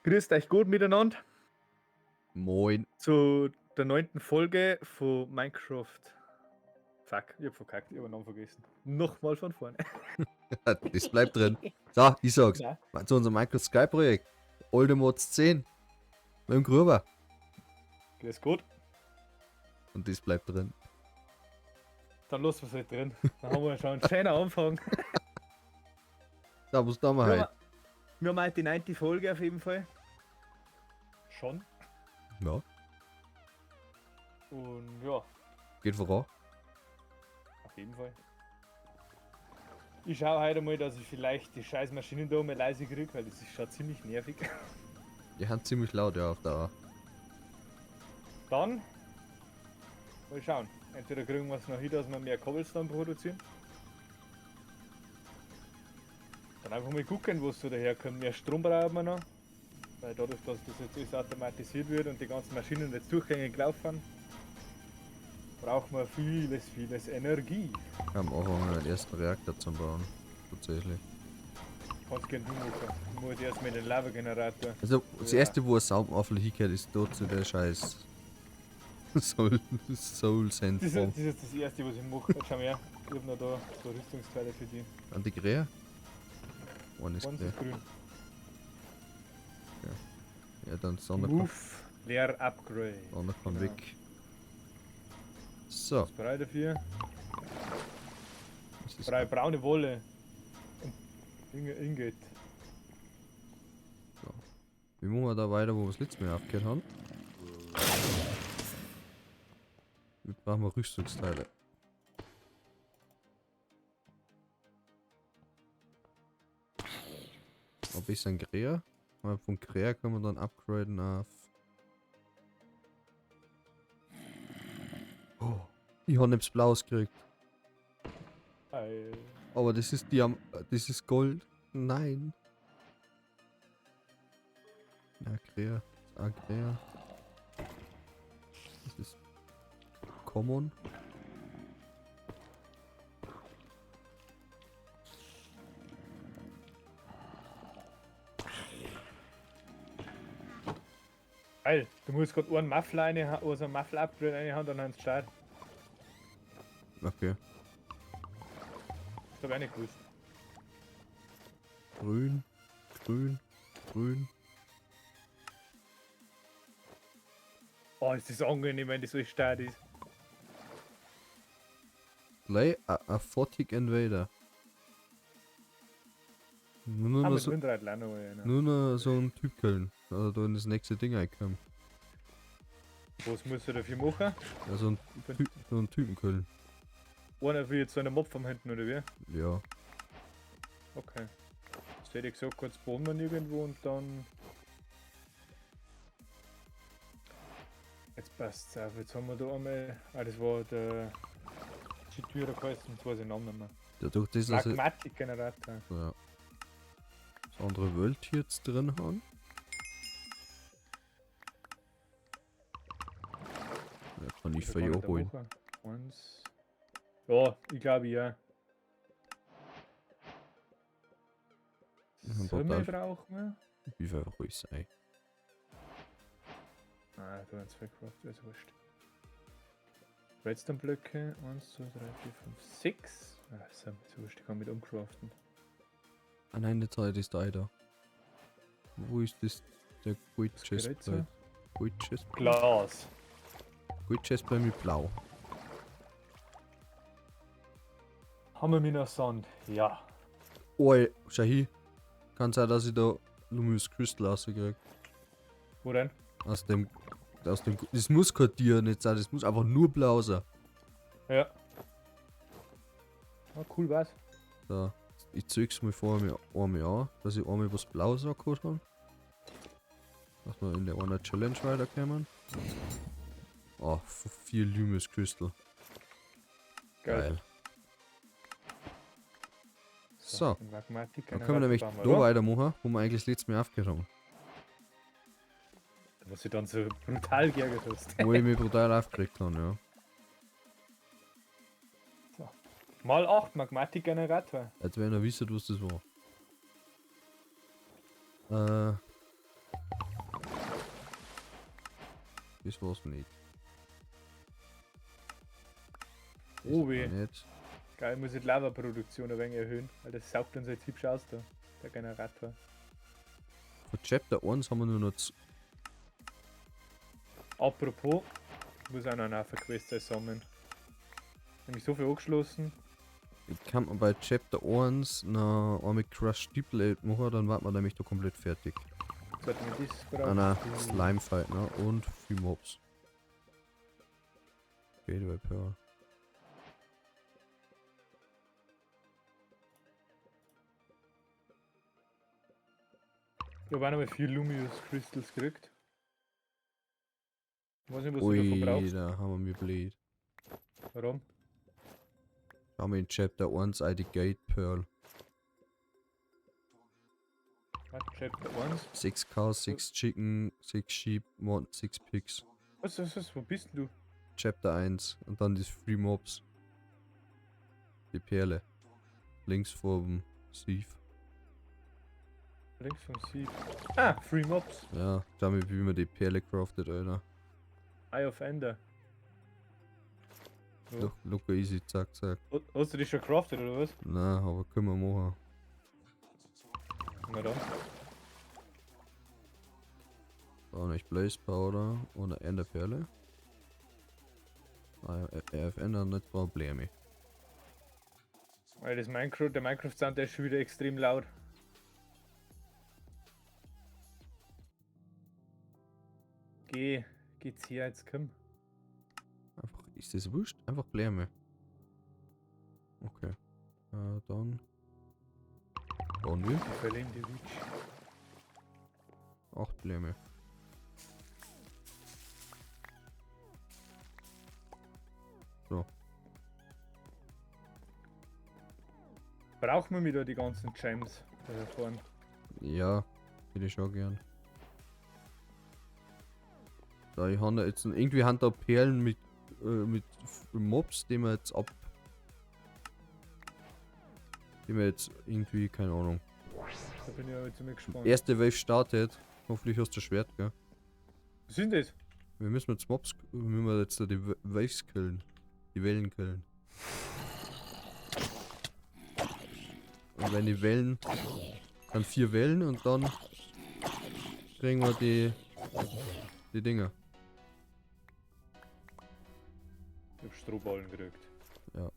Grüßt euch gut miteinander Moin. Zu der neunten Folge von Minecraft. Fuck, ich hab verkackt, ich hab den Namen vergessen. Nochmal von vorne. Das bleibt drin. So, ich sag's. Nein. Zu unserem Minecraft Sky Projekt. Olde Mods 10. Mit dem Gruber. Grüß Gott. Und das bleibt drin. Dann lassen wir's halt drin. Dann haben wir schon einen schönen Anfang. Da, was tun wir Wir heute? haben heute die neunte Folge auf jeden Fall. Schon. Ja. Und ja. Geht voran. Auf jeden Fall. Ich schaue heute mal, dass ich vielleicht die scheiß Maschinen da mal leise kriege, weil das ist schon ziemlich nervig. Die haben ziemlich laut, ja, auf Dauer. Dann mal schauen. Entweder kriegen wir es noch hin, dass wir mehr Cobblestone produzieren. Dann einfach mal gucken, was so daherkommt. Mehr Strom brauchen wir noch. Weil dadurch, dass das jetzt alles automatisiert wird und die ganzen Maschinen jetzt durchgängig laufen, brauchen wir vieles, vieles Energie. Wir haben auch einen ersten Reaktor zum Bauen. Tatsächlich. Kannst gerne du machen. Ich muss erst mit dem Lava-Generator. Also, das Ja. erste, wo ein Saumafel hingehört, ist dort zu der scheiß Soul Sand. Das ist das erste, was ich mache. Jetzt schau mal her. Ich hab noch da so Rüstungsteile für die. An die Krähe? One ist Eins Krähe. ist grün. Ja. Ja, dann Sonne Move, Leer Upgrade. Sonne kann Genau. weg. So. Was brauche ich dafür? Das ist Brauche ich braune Wolle. Und Ingot. So. Wie machen wir da weiter, wo wir das letzte Mal aufgehört haben? Wir brauchen mal Rüstungsteile. Ob ich ein Kräher? Weil von Kräher können wir dann upgraden auf. Oh, ich hab nichts Blaues gekriegt. Ei. Aber das ist das ist Gold. Nein. Ja, Kräher. Das ist auch Kräher. Das ist Common. Geil, du musst grad einen Muffler rein, also einen Muffler Upgrade reinhauen, dann haben sie Start. Okay. Das hab ich auch nicht gewusst. Grün, grün, grün. Oh, ist das angenehm, wenn das so stark ist. Play a Aphotic Invader. Nur Ah, noch mit so, Windrad auch noch einer. nur noch so ein Typ killen, also da in das nächste Ding reinkommen. Was musst du dafür machen? Ja, so ein so einen Typen killen. Einer will jetzt so einen Mob vom hinten, oder wie? Ja. Okay. Das hätte ich gesagt, kurz spawnen wir irgendwo und dann. Jetzt passt's auf, jetzt haben wir da einmal. Ah, das war der Chitürer geheißen, jetzt weiß ich den Namen nicht mehr. Dadurch, dass ich Magmatic-Generator. ja, das andere Welt hier jetzt drin haben. Ja, kann ich Also für kann dich ich da holen. machen. Eins. Ja, ich glaube ja. Ja, Summe total. brauchen wir. Wie viel ruhig sei. Ah, da haben zwei Craft, ist wurscht. Redstone-Blöcke, 1, 2, 3, 4, 5, 6. Ah, ist ja so wurscht, ich kann mit umcraften. Ah nein, jetzt habe ich das da da. Wo ist das? Der Gold Was gerät Chestplate. so? Gold Chestplate. Glas. Gold Chestplate mit Blau. Haben wir mir noch Sand? Ja. Oh, ey, schau hier. Kann sein, dass ich da Luminous Crystal rauskrieg. Wo denn? Aus dem. Aus dem. Das muss kein Tier nicht sein, das muss einfach nur blau sein. Ja. Ah, cool war's. So. Ich zeig's mir vor mir einmal an, dass ich einmal was Blaues angeholt habe. Dass wir in der einer Challenge weiterkommen. Oh, 4 Luminous Crystal. Geil. Geil. So. den Magmatic Dann können wir nämlich bauen da wir da. weitermachen, wo wir eigentlich das letzte Mal aufgehört haben. Was ich dann so brutal geärgert hast. Wo ich mich brutal aufgeregt habe, ja. So. Mal 8 Magmatic-Generator. Als wenn er wisst, was das war. Das war's nicht. Das Oh weh. auch nicht. Geil, muss ich die Lava-Produktion ein wenig erhöhen, weil das saugt uns jetzt hübsch aus da, der Generator. Von Chapter 1 haben wir nur noch Apropos, ich muss auch noch eine Quest sammeln. Nämlich so viel angeschlossen. Ich kann man bei Chapter 1 noch einmal Crush Deep machen, dann war man nämlich da komplett fertig. Sollten wir das brauchen? Ah nein, Slime Fight, ne? Und 4 Mobs. Gateway Pearl. Ich habe auch noch mal 4 Luminous Crystals gekriegt. Ich weiß nicht, was du davon Ui, brauchst. da haben wir mir blöd. Warum? Haben wir in Chapter 1 auch die Gate Pearl. Was? Chapter 1? 6 Cows, 6 Chicken, 6 Sheep, 6 Pigs. Was, was, was? Wo bist denn du? Chapter 1 und dann die 3 Mobs. Die Perle. Links vom Sieve. Links vom Sieve. Ah, 3 Mobs. Ja, damit wie man die Perle craftet, Alter. Eye of Ender. Ja. Look, look easy, zack, zack. Hast du die schon craftet oder was? Na, aber können wir machen. Na dann. Auch nicht Blaze Powder oder Enderperle. Ah, ja, Ender nicht Probleme. Weil das Minecraft, der Minecraft-Sound, der ist schon wieder extrem laut. Geh, geht's hier jetzt, komm. Einfach, ist das wurscht? Einfach Bläme. Okay. Dann. Bauen wir. Ich verliere die Witch. 8 Bläme. So. Brauchen wir wieder die ganzen Gems da vorne? Ja, hätte ich schon gern. Da, ich habe da jetzt irgendwie haben da Perlen mit Mobs, die wir jetzt ab. Die wir jetzt irgendwie, keine Ahnung. Da bin ich ja jetzt immer gespannt. Erste Wave startet. Hoffentlich hast du Schwert, gell? Was sind das? Wir müssen jetzt Mobs, müssen wir jetzt da die Waves killen. Die Wellen killen. Und wenn die Wellen, dann 4 Wellen und dann kriegen wir die Dinger. Ich hab Strohballen gekriegt. Ja.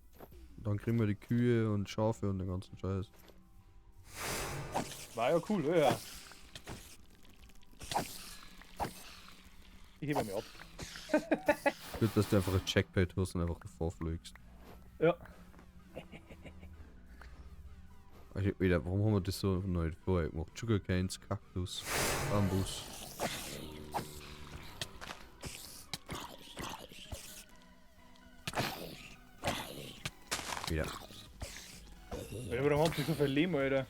Dann kriegen wir die Kühe und Schafe und den ganzen Scheiß. War ja cool, ja. Ich hebe mir ab. Gut, dass du einfach ein Checkpad hast und einfach davor fliegst. Ja. Also wieder, warum haben wir das so neu vorher gemacht? Sugarcanes, Kaktus, Bambus. Wieder. Alter, warum habt ihr so viel Lehm, Alter?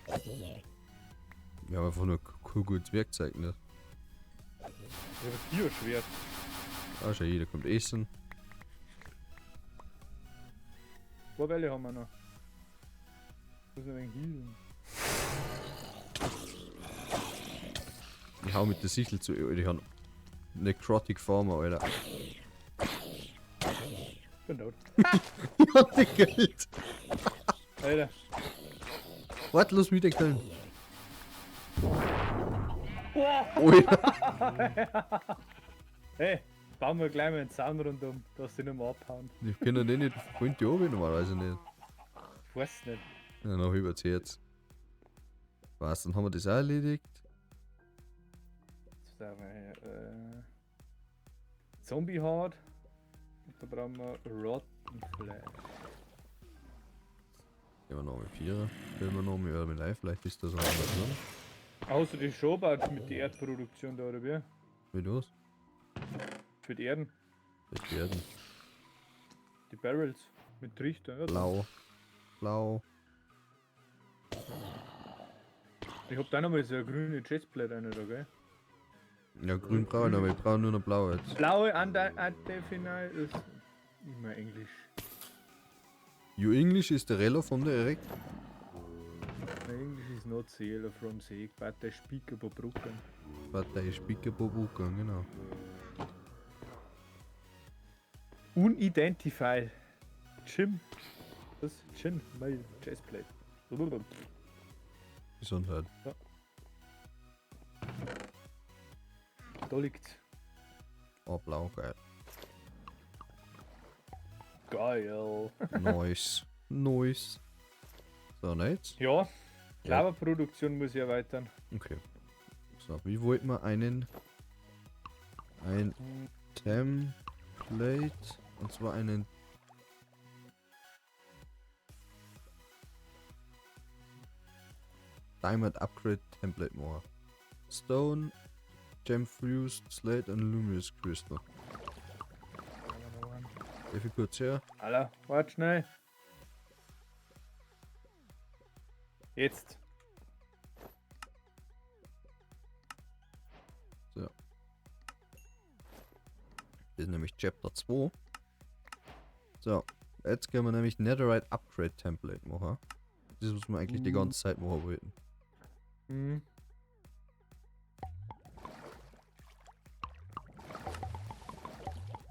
Wir haben einfach nur gutes Werkzeug, ne? Ich hab ein Bio-Schwert. Ah, schau, jeder kommt essen. Zwei Bälle haben wir noch. Ich muss noch ein wenig healen. Ich hau mit der Sichel zu, Alter. Ich hab Necrotic Farmer, Alter. Ich bin tot. Ich hab den Geld. Alter. Warte, lass mich den killen. Alter. Hey, bauen wir gleich mal einen Zaun rundum, dass die nicht mehr abhauen. Ich kann den nicht, wollen die oben normalerweise nicht. Ich weiß nicht. Ja, noch übers Herz. Was, dann haben wir das auch erledigt. Jetzt sagen wir, Zombie Hard. Und da brauchen wir Rotten Flesh. Gehen wir noch mit 4. Gehen wir noch mit Urban Life, vielleicht ist das auch noch drin. Hast du die schon gebaut mit der Erdproduktion da, oder wie? Wie los? Für die Erden. Die Erden. Die Barrels. Mit Trichter, ja. Blau. Blau. Ich hab da nochmal so eine grüne Chestplate rein, da, gell? Ja, grün brauche ich, aber ich brauche nur noch blau jetzt. Blaue Andefinal ist immer Englisch. Your English is the Rello von der Erik. My English is not the from the egg, but I speak about Brooklyn. But I speak about Brooklyn, genau. Unidentified Jim. Was? Chin, Mail, Chestplate. Gesundheit. Da liegt's. Oh, blau, geil. Geil. Nice. Nice. So, und jetzt? Ja, Lavaproduktion muss ich erweitern. Okay. So, wie wollten wir einen ein Template und zwar einen Diamond Upgrade Template machen. Stone, Gem Fused, Slate und Luminous Crystal. Darf ich kurz her? Alter, warte schnell. Jetzt. So. Das ist nämlich Chapter 2. So, jetzt können wir nämlich Netherite Upgrade Template machen. Das muss man eigentlich die ganze Zeit machen wollten. Mhm.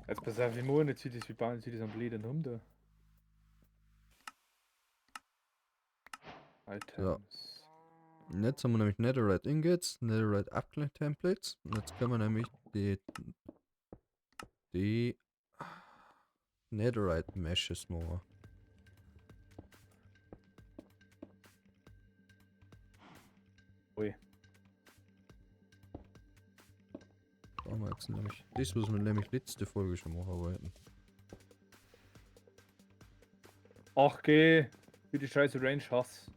Jetzt pass auf, ich muss nicht, wie das, wie bauen sie das am blöden um da. Items. Und jetzt haben wir nämlich Netherite Ingots, Netherite Upgrade Templates. Und jetzt können wir nämlich die Netherite Meshes machen. Ui. Da haben wir jetzt nämlich das, was wir nämlich letzte Folge schon machen wollten. Ach geh, wie die scheiße Range hasse.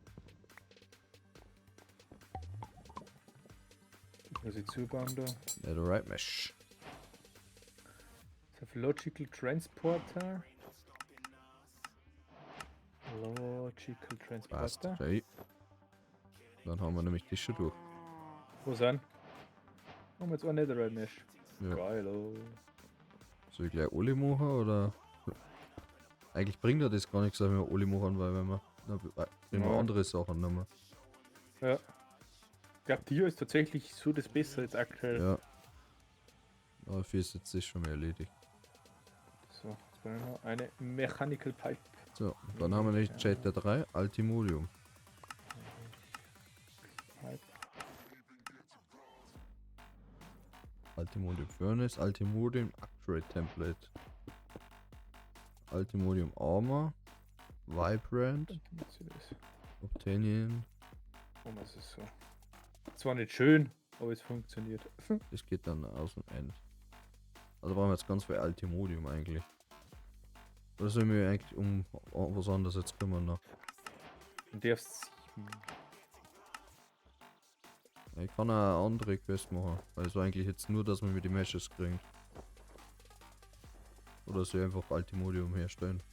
Das muss ich zubauen da. Netherite Mesh. Das ist Logical Transporter. Logical Passt. Transporter. Okay. Dann haben wir nämlich das schon durch. Wo sind? Haben wir jetzt auch Netherite Mesh. Ja. Geil, oh. Soll ich gleich alle machen oder? Eigentlich bringt ja das gar nichts, wenn wir alle machen, weil wenn wir, dann bringen wir Ja. andere Sachen nicht mehr. Ja. Ich glaube, Dio ist tatsächlich so das Bessere jetzt aktuell. Ja. Aber dafür ist jetzt das schon mal erledigt. So, jetzt brauchen wir noch eine Mechanical Pipe. So, dann haben wir nämlich Chapter 3, Altimodium. Pipe. Altimodium Furnace, Altimodium Upgrade Template. Altimodium Armor, Vibrant, Damit sie das. Obtainium. Oh, was ist so. Zwar nicht schön, aber es funktioniert. Das geht dann aus dem End. Also brauchen wir jetzt ganz viel Altimodium eigentlich. Oder sollen wir eigentlich um was anderes jetzt kümmern noch? Und darfst. Ich kann auch eine andere Quest machen. Weil es war eigentlich jetzt nur, dass man mit die Meshes kriegt. Oder soll ich einfach Altimodium herstellen?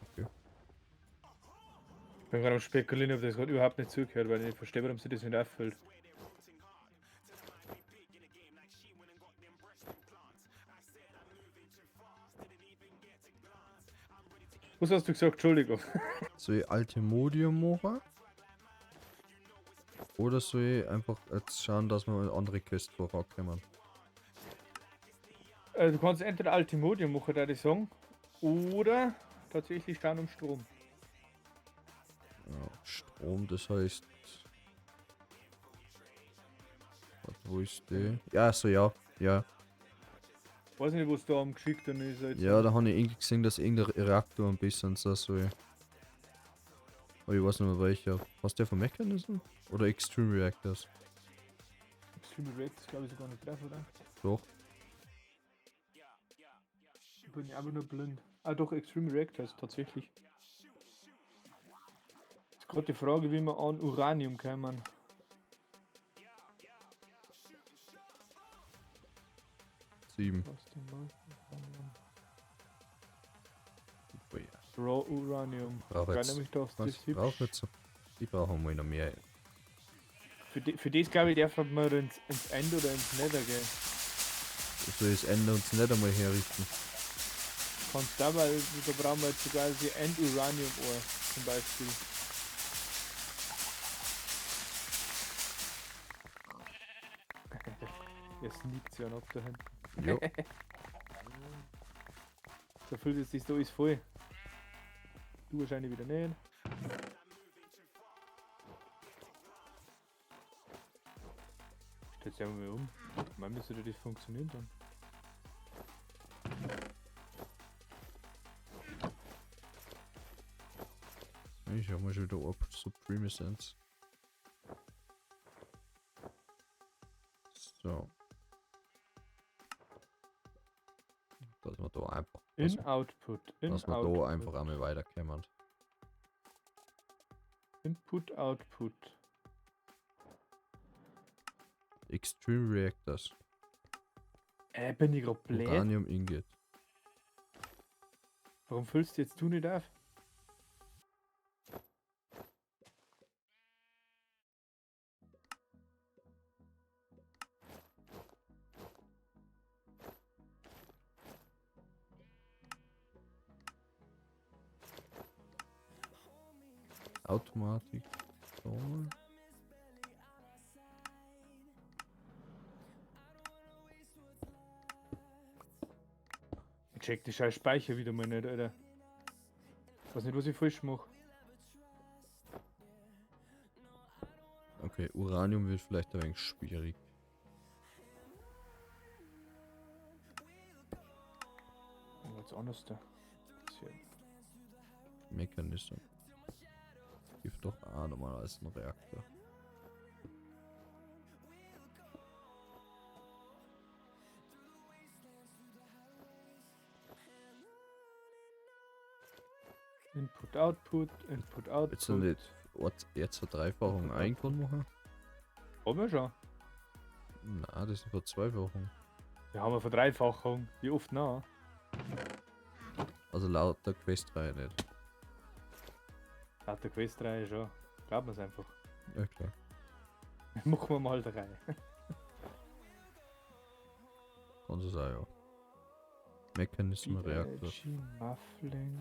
Okay. Ich bin gerade am Spekulieren, ob das gerade überhaupt nicht zugehört, weil ich nicht verstehe, warum sie das nicht auffällt. Was hast du gesagt? Entschuldigung. Soll ich Altimodium machen? Oder soll ich einfach jetzt schauen, dass wir eine andere Quest vorankommen? Du kannst entweder Altimodium machen, da ich sagen, oder tatsächlich schauen um Strom. Ja, Strom, das heißt. Warte, wo ist die? Ja, so ja, ja. Weiß nicht, was da am geschickten ist. Jetzt. Ja, da habe ich irgendwie gesehen, dass irgendein Reaktor ein bisschen so soll. Aber ich weiß nicht mehr welcher. Was der von Mechanism? Oder Extreme Reactors? Extreme Reactors glaube ich sogar nicht drauf, oder? Doch. Ich bin ja einfach nur blind. Ah doch, Extreme Reactors, tatsächlich. Ist gerade die Frage, wie wir an Uranium kommen. 7. Was denn mal? Oh ja. Raw Uranium. Brauch Geil, jetzt. nämlich doch, Was das hübsch. brauch jetzt? Ich brauche mal noch mehr. Für das glaube ich, darf man ins End oder ins Nether gehen. Ich soll das Ende uns nicht einmal herrichten. Kannst da, weil da brauchen wir jetzt sogar die End-Uranium Ore zum Beispiel. Er sneakt sich ja noch da hinten. Jo. Da fühlt es sich so ist voll. Du wahrscheinlich wieder nicht. Stell's ja mal um. Mal müsste das funktionieren dann. Ich hab mal schon wieder ab Supreme Essence. So. Dass wir da einfach. In Output. In dass wir Output. da einfach einmal weiterkommen. Input, Output. Extreme Reactors. Bin ich grad blöd? Uranium Ingot. Warum füllst du jetzt du nicht auf? Automatik. So. Ich check die scheiß Speicher wieder mal nicht, Alter. Ich weiß nicht, was ich falsch mache. Okay, Uranium wird vielleicht ein wenig schwierig. Oh, jetzt anders da. Hier. Mechanism. Gibt doch auch normalerweise einen Reaktor. Input, Output, Input, Output. Jetzt sind nicht jetzt Verdreifachung einkommen machen? Haben wir schon. Nein, das ist eine Verzweifachung. Wir haben eine Verdreifachung. Wie oft noch? Also laut der Questreihe nicht. Laut der Questreihe schon. Glauben wir es einfach. Ja klar. Machen wir mal drei. Kann so sein, ja. Mechanism Reaktor. Muffling.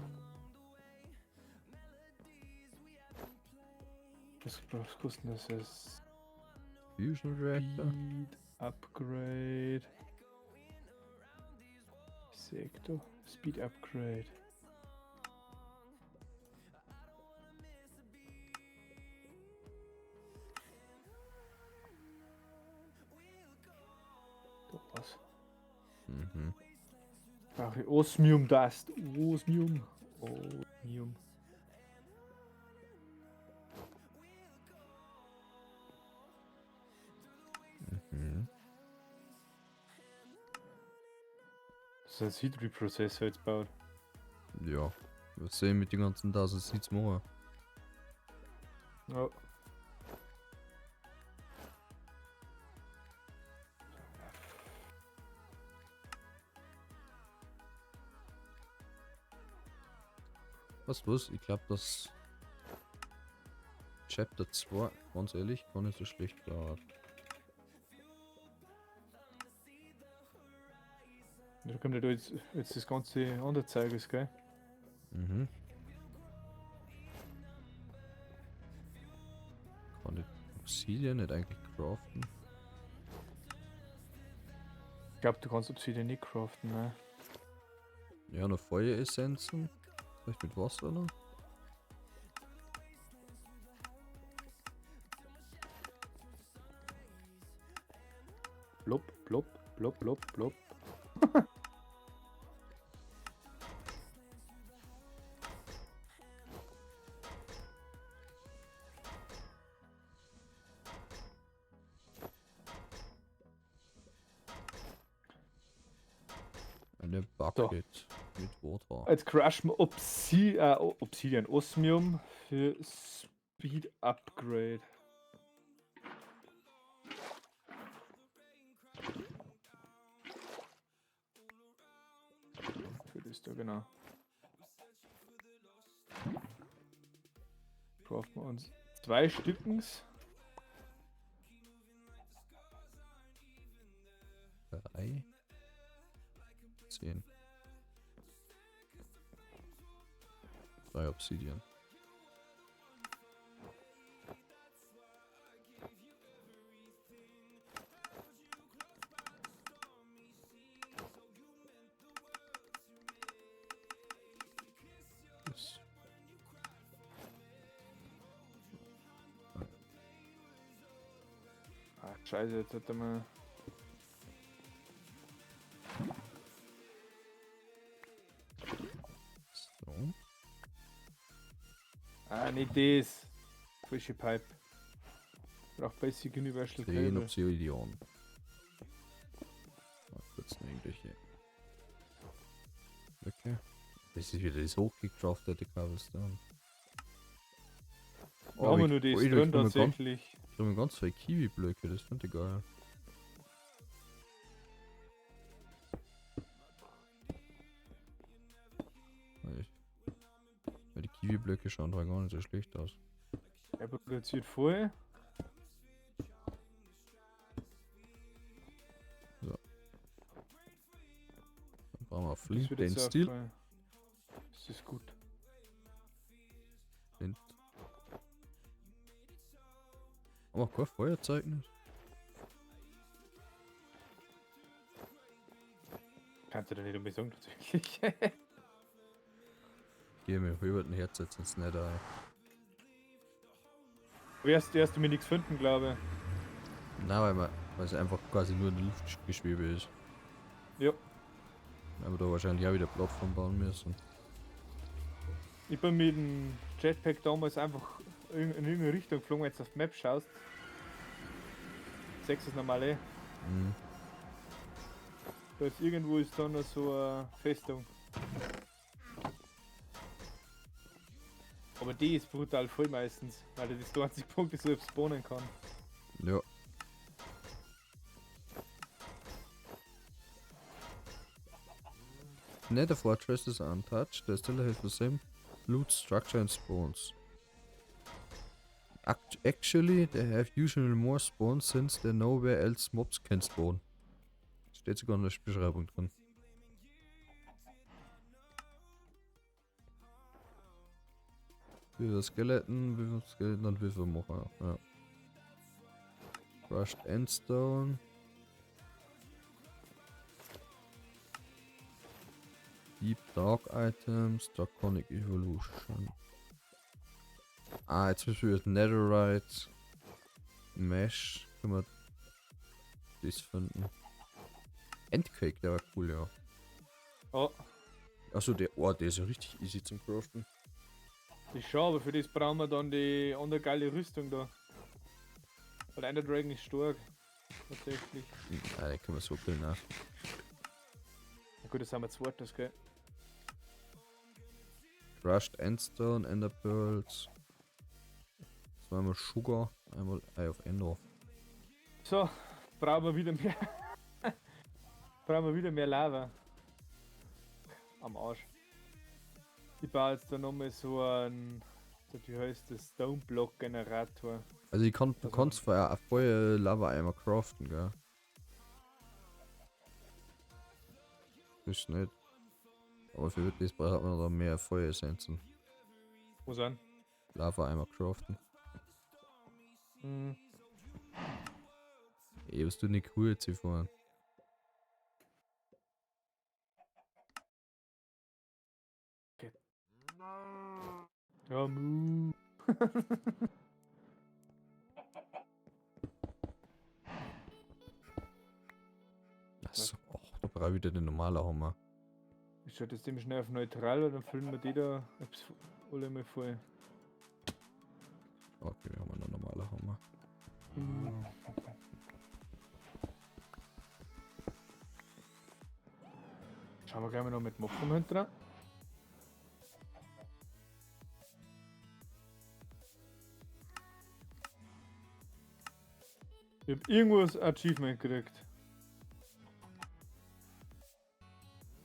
Was kostet das jetzt? Fusion Reactor. Speed Upgrade. Sektor. Speed Upgrade. Da was? Mhm. Brauche ich Osmium Dust. Osmium. Osmium. Mhm. Das ist ein Seed Reprocessor jetzt baut. Ja. Was sehen mit den ganzen 1000 Seeds machen? Ja. Was los? Ich glaube, das Chapter 2, ganz ehrlich, gar nicht so schlecht war. Da kommt ja da jetzt das ganze andere Zeug, ist, gell? Mhm. Kann ich Obsidian nicht eigentlich craften? Ich glaube, du kannst Obsidian nicht craften, ne? Ja, noch Feueressenzen. Vielleicht mit Wasser noch? Blub, blub, blub, blub, blub. Eine Bucket mit Water. Jetzt crashen wir Obsidian Osmium für Speed Upgrade. Für das da, genau. Craften wir uns 2 Stückens. 3. 10. 3 Obsidian. Scheiße, jetzt hat er mal. So. Ah, nicht das. Frische Pipe. Braucht Basic Universal 10 Cable. Obsidian. Mal kurz noch irgendwelche. Okay. Das ist wieder das hochgecraftete Cobblestone. Da haben wir nur das oh, ich drin krieg mir ganz, tatsächlich. ich krieg mir ganz viele Kiwi-Blöcke, das finde ich geil. Weil die Kiwi-Blöcke schauen doch gar nicht so schlecht aus. Er produziert voll. Dann brauchen wir Das Flint, wird den jetzt auch Stil. voll. Das ist gut. Flint. Aber kein Feuerzeugnis. Kannst du da nicht unbedingt sagen, tatsächlich. Geh mir über den Herz jetzt ins Nether. Wirst erst mir nichts finden, glaube ich. Nein, weil es einfach quasi nur in der Luft geschwebe ist. Ja. Weil wir da wahrscheinlich auch wieder Plattform bauen müssen. Ich bin mit dem Jetpack damals einfach in irgendeine Richtung geflogen, wenn du jetzt auf die Map schaust. Sechs ist normal eh. Mhm. Da ist irgendwo ist da noch so eine Festung. Aber die ist brutal voll meistens, weil das der einzige Punkt ist, wo ich spawnen kann. Ja. Nether Fortress is untouched. They still have the same loot structure and spawns. Actually, they have usually more spawns since they know where else mobs can spawn. Steht sogar in der Beschreibung drin. Wie viel Skeleton, wie viel Skeleton und wie viel Mocher. Ja. Crushed Endstone. Deep Dark Items, Draconic Evolution. Ah, jetzt müssen wir Netherite Mesh. Können wir das finden? Endcake, der war cool, ja. Oh, Achso, der, oh, der ist ja richtig easy zum Craften. das schon, aber für das brauchen wir dann die andere geile Rüstung da. Weil Ender Dragon ist stark. Tatsächlich. Nein, den können wir so killen, ne? Na gut, das haben wir zweites, gell? Crushed Endstone, Ender Pearls. Zweimal Sugar, einmal Eye of Ender. So, brauchen wir wieder mehr. Brauchen wir wieder mehr Lava. Am Arsch. Ich baue jetzt da nochmal so einen, wie heißt das, Stone Block Generator. Also ich kann, du Also- kannst vorher voll Lava-Eimer craften, gell? Ist nicht. Aber für das braucht man da mehr Feueressenzen. Wo sind? Lava-Eimer craften. Hm. Ey, was du nicht cool jetzt hier fahren? Ja, mu. Achso, och, da brauche ich wieder den normalen Hammer. Ich schalte das dem schnell auf neutral, weil dann füllen wir die da ob's alle mal voll. Okay, wir haben einen normalen Hammer. Schauen wir gleich mal noch mit Mob vom hinten. Ich hab irgendwo ein Achievement gekriegt.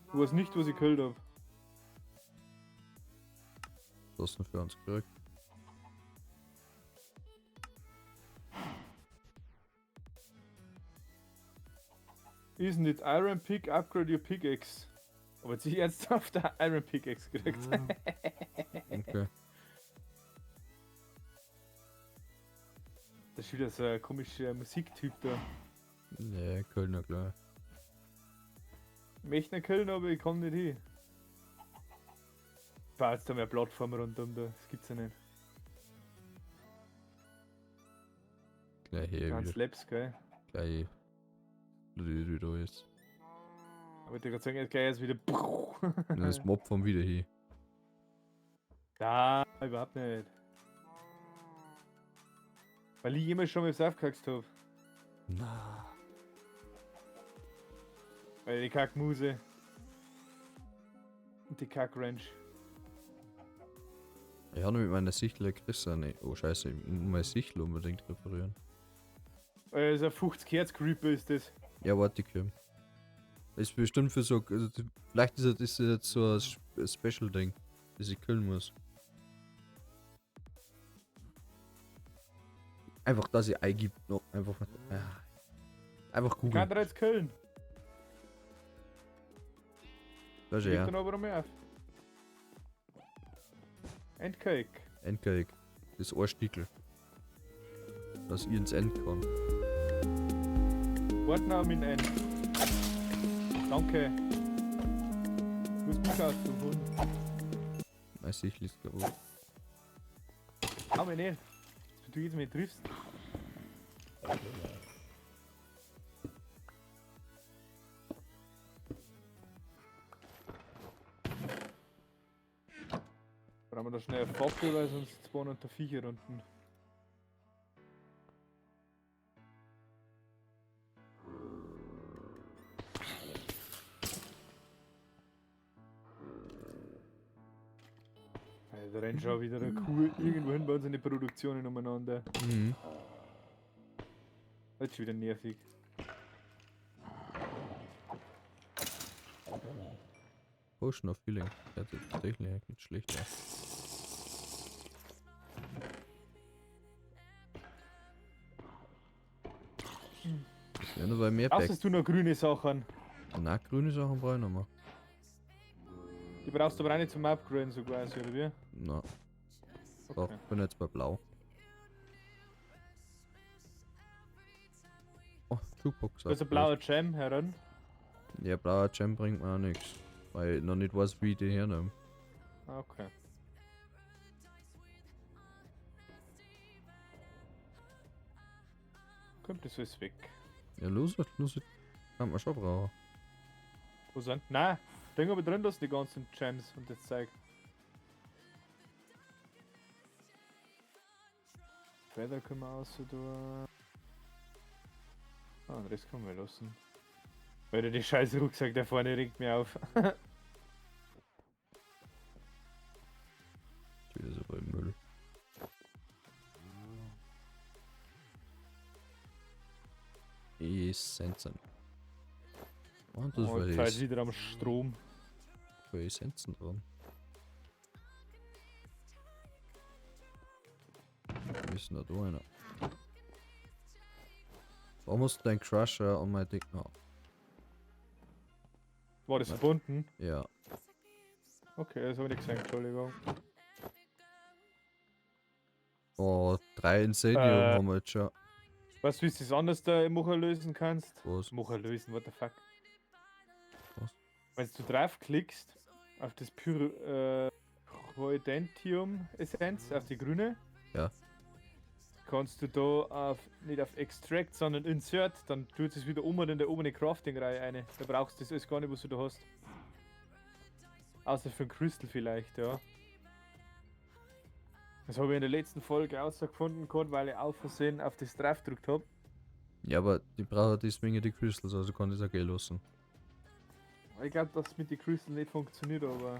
Ich weiß nicht, was ich gekillt hab. Was hast du denn für uns gekriegt? Isn't it Iron Pick? Upgrade your Pickaxe. Aber jetzt ich ernsthaft der Iron Pickaxe gekriegt. Okay. Das ist wieder so ein komischer Musiktyp da. Nee, Kölner, klar. Ich möchte nicht killen, aber ich komme nicht hin. Ich jetzt da mehr Plattform rundum da. Das gibt's ja nicht. Gleich hier Ganz wieder. Labs, gell? Gleich blöd wieder ist. Aber ich gerade sagen, jetzt gleich jetzt wieder. Das Mob von wieder hier. Da, überhaupt nicht. Weil ich immer schon mal aufgehackt habe. Na. Weil die Kackmuse. Und die Kackwrench. Ich habe mit meiner Sichel gerissen. Nee. Oh scheiße, ich muss meine Sichel unbedingt reparieren. Das ist ein 50 Hertz Creeper ist das. Ja, warte, ich. Ist bestimmt für so. Also, vielleicht ist das jetzt so ein Special-Ding, das ich killen muss. Einfach, dass ich eingibt. No, einfach. Ja. Einfach Kann googeln. der jetzt killen? Das ist Legt ja. dann aber noch mehr auf. Endcake. Endcake. Das Ohrstickel. Dass ich ins End kann. Warte noch mit End. Danke. Du bist gut aus, du Hund. Meine Sichel ist kaputt. Hau mich nicht. Dass du jetzt mich triffst. Brauchen wir da schnell eine Fackel, weil sonst spawnen da Viecher unten. Da rennt schon wieder eine Kuh irgendwo hin bei uns in die Produktionen umeinander. Mhm. Das ist schon wieder nervig. Potion of Healing. Ja, das ist tatsächlich nicht schlecht. Ja. Das wäre nur bei mehr Back. Brauchst du noch grüne Sachen? Na, grüne Sachen brauche ich noch mal. Die brauchst du aber auch nicht zum Upgraden so quasi, oder wie? Na, doch, Okay. bin jetzt bei Blau. Oh, Jukebox. Da ist ein blauer Gem heran. Ja, blauer Gem bringt mir auch nichts. Weil ich noch nicht weiß, wie ich die hernehme. Ah, okay. Kommt das alles weg? Ja, los, los. Kann man schon brauchen. Wo sind? Nein, Ding aber drin, dass die ganzen Gems und das Zeug. Feather können wir außer tun. Ah, den Rest können wir lassen. Weil der die scheiß Rucksack da vorne regt mir auf. Wieder so bei Müll. Essenzen. Und das Oh, war jetzt halt wieder am Strom. Für Essenzen dran. Wir müssen da da einer. Warum hast du dein Crusher und mein Ding? Oh, War das verbunden? ja. Okay, das habe ich nicht gesehen, Entschuldigung. Oh, 3 Incendium haben wir jetzt schon. Weißt du, wie du das anders da im Mocher lösen kannst? Was? Mocher lösen, what the fuck? Was? Wenn du draufklickst, auf das Pyroidentium Essenz, auf die grüne, Ja. kannst du da auf, nicht auf Extract, sondern Insert, dann tut es wieder oben in der oberen Crafting-Reihe eine. Da brauchst du das alles gar nicht, was du da hast. Außer für ein Crystal vielleicht, ja. Das habe ich in der letzten Folge rausgefunden gehabt, weil ich auf Versehen auf das drauf gedrückt habe. Ja, aber die brauchen deswegen die Crystals, also kann ich das auch gehen lassen. Ich glaube, dass mit den Crystal nicht funktioniert, aber.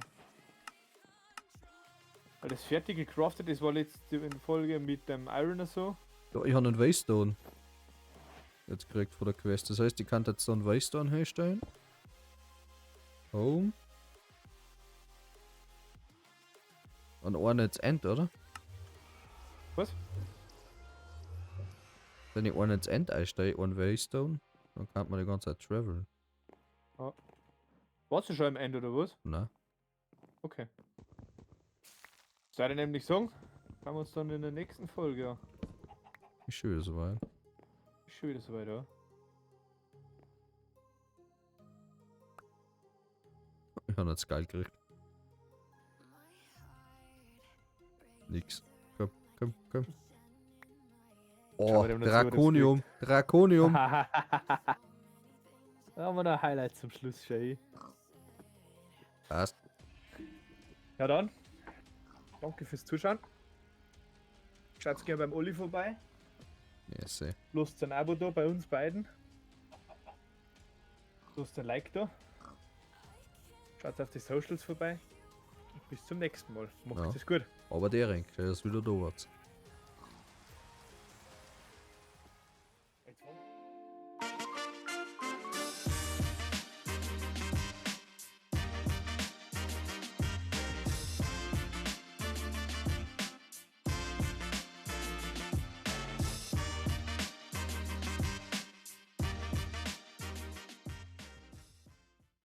Weil das fertige gecraftet, das war letzte in Folge mit dem Iron oder so. Ja, ich habe einen Waystone. Jetzt gekriegt von der Quest. Das heißt, ich kann jetzt so einen Waystone herstellen. Home. Und einen jetzt End, oder? Was? Wenn ich einen ins End einsteige, einen Waystone, dann kann man die ganze Zeit traveln. Warst du schon am Ende oder was? Na? Okay. Soll ich nämlich sagen, haben wir uns dann in der nächsten Folge. Ja. Ist schon wieder soweit. Ist schon wieder soweit, ja. Ich habe jetzt geil gekriegt. Nix. Komm, komm, komm. Oh, wir dem noch zu, Draconium. Draconium. Da haben wir noch ein Highlight zum Schluss, Shay. Passt. Ja dann. Danke fürs Zuschauen. Schaut gerne beim Olli vorbei. Yes, ey. Lasst ein Abo da bei uns beiden. Lasst ein Like da. Schaut auf die Socials vorbei. Und bis zum nächsten Mal. Macht Ja. es gut. Aber der Ring, der ist wieder da. Jetzt